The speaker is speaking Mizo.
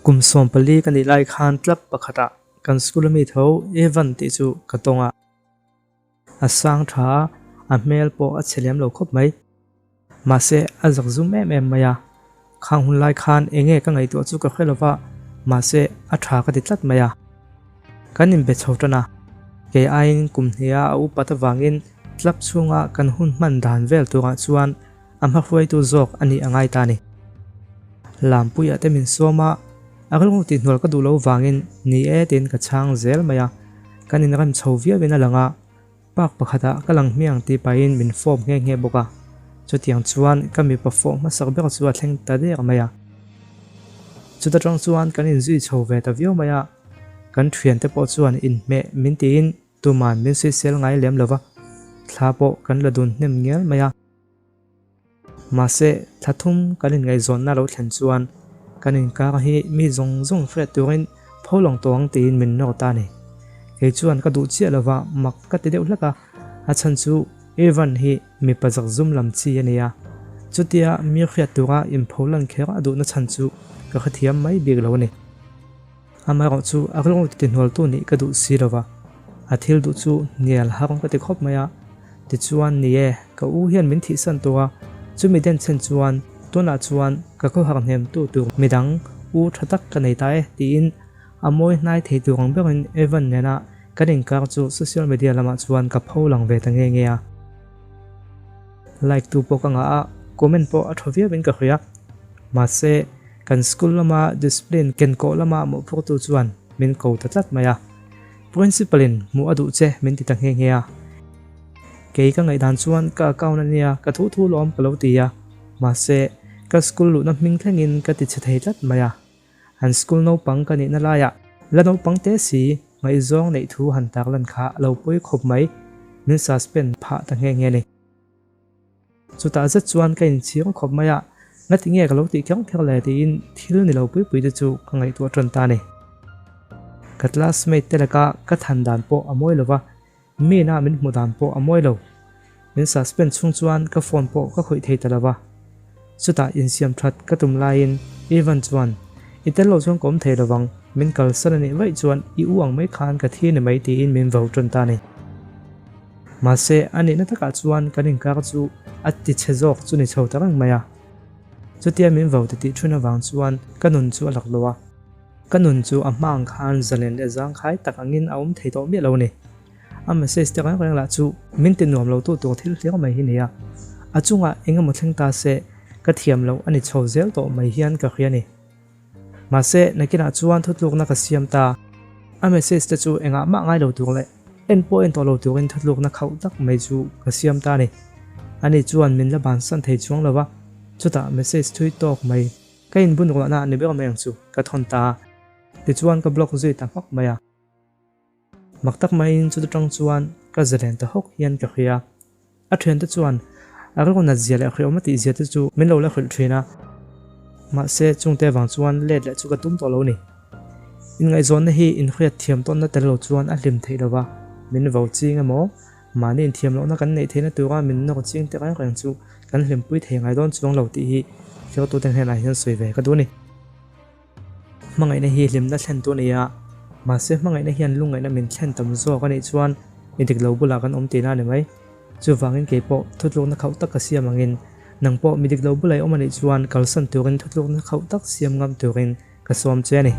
Kum 14 ka nih lai khan club pakhatah kan school ami tho Evan tih chu ka tawng a. A sang tha a, a hmel pawh a chhe lem lo khawp mai. Mahse a zak zum em em mai a. Khang hun lai khan enge ka ngaihtuah chu ka hre lo va, mahse a tha ka ti tlat mai a. Kan inbe chho tan a, kei aiin kum hniha a upat avangin club chhunga kan hun hman dan vel turah chuan a hmahruaitu zawk a nih a ngai ta a ni. Lampuiah te min sawm a, a rilru tihhnual ka duh lo vangin ni e tiin ka chhang zel mai a, kan inrem chho viauin a lang a, park pakhatah ka lang hmiang tih pahin min fawp nghe nghe bawk a, chutiang chuan ka mipa fawh hmasak ber chu a thleng ta der mai a. Chuta tang chuan kan inzui chho ve ta viau mai a, kan thiante pawh chuan inhmeh min tiin tuman min sawisel ngai lem lo va, thla pawh kan la dun hnem ngial mai a. Mahse, thla thum kan inngaihzawnna lo thlen chuan kan inkar hi mi zawng zawng hriat turin pho lang tawh ang tiin min nawr ta a ni. Kei chuan ka duh chiah lova mak ka ti deuh hlek a, a chhan chu Ivan hi mipa zakzum lam chi a ni a, chutia mi hriat tura inpho lan kher a duhna chhan chu ka hrethiam mai bik lo a ni. Amaherawh chu a rilru tihnualtu nih ka duh si lova, a thil duh chu hnial har ka ti khawp mai a. Tichuan, ni e, ka u hian min thihsan tawh a, chumi den chhen chuan tunah chuan ka khawhar hnemtu tur midang u tha tak ka nei ta e tiin a mawi hnai thei tur ang berin Evan nena kan inkar chu social media lamah chuan ka pho lang ve ta nge nge a. Like tu pawh ka ngah a, comment pawh a tha viauin ka hria. Mahse, kan school lama discipline kenkawh lama mawhphurtu chuan min ko ta tlat mai a. Principal in hmuh a duh che min ti ta nghe nghe a. Kei ka ngaihdan chuan ka account a nia, ka thu thu lawm ka lo ti a. Mahse, ka school luhna hming thlengin ka ti chhe thei tlat mai a. An school naupang ka nihna laiah la naupang te si ngaihzawng neih thu han tarlan kha a lo pawi khawp mai, min suspend phah ta nghe nghe a ni. Chutah zet chuan ka inchhir khawp mai a, ngati nge ka lo tih kher kher le tiin thil ni lo pui pui te chu ka ngaihtuah tan ta a ni. Ka classmate te laka ka than dan pawh a mawi lo va, Mina min hmuh dan pawh a mawi lo. Min suspend chhung chuan ka phone pawh ka khawih thei ta lo va. Chutah insiam that ka tum laiin Ivan chuan, I tel lo chuan ka awm thei lo vang, min kalsan a nih vaih chuan i u ang mai khan ka thi a ni mai tiin min vo tan ta a ni. Mahse, a nihna takah chuan kan inkar chu a ti chhe zawk chu ni chho ta reng mai a. Chutia min vo ti tih thun avang chuan ka nun chu a lak lo a. Ka nun chu a hma ang khan zalen leh zangkhai tak angin a awm thei tawh miah lo a ni. A message te reng reng lah chu min ti nuam lo tu tur thil hlir mai hi nia. A chungah eng emaw thleng ta se ka thiam loh a ni chho zel tawh mai hian ka hria a ni. Mahse, nakinah chuan thutlukna ka siam ta. A message te chu engah mah ngai lo tur leh en pawh en tawh lo turin thutlukna khauh tak mai chu ka siam ta a ni. Ani chuan min la bansan thei chuang lo va, chutah message thui tawk mai ka inbun ruahna a ni ber mai ang chu ka thawn ta a. Tichuan ka block zui ta hmak mai a. Mak tak maiin chuta tang chuan ka zalen ta hawk hian ka hria. A thiante chuan a rilru nat zia leh hriawm a tih zia te chu min lo la hrilh thin a. Mahse chungte avang chuan let leh chu ka tum tawh lo ni. Inngaihzawnna hi inhriat thiam tawnna tel lo chuan a hlim theih lo va, min vo ching emaw, mahni inthiam lohna kan neih theihna tura min nawr ching te reng reng chu kan hlimpui thei ngai dawn chuang lo tih hi hriatute hnenah hian sawi ve ka duh a ni. Hmangaihna hi hlimna thlen tu a ni a, mahse hmangaihna hian lungngaihna min thlen tam zawk a nih chuan mi dik lo bulah kan awm tihna a ni mai. Chuvangin kei pawh thutlukna khauh tak ka siam angin nang pawh mi dik lo bulah i awm a nih chuan kalsan turin thutlukna khauh tak siam ngam turin ka sawm che a ni.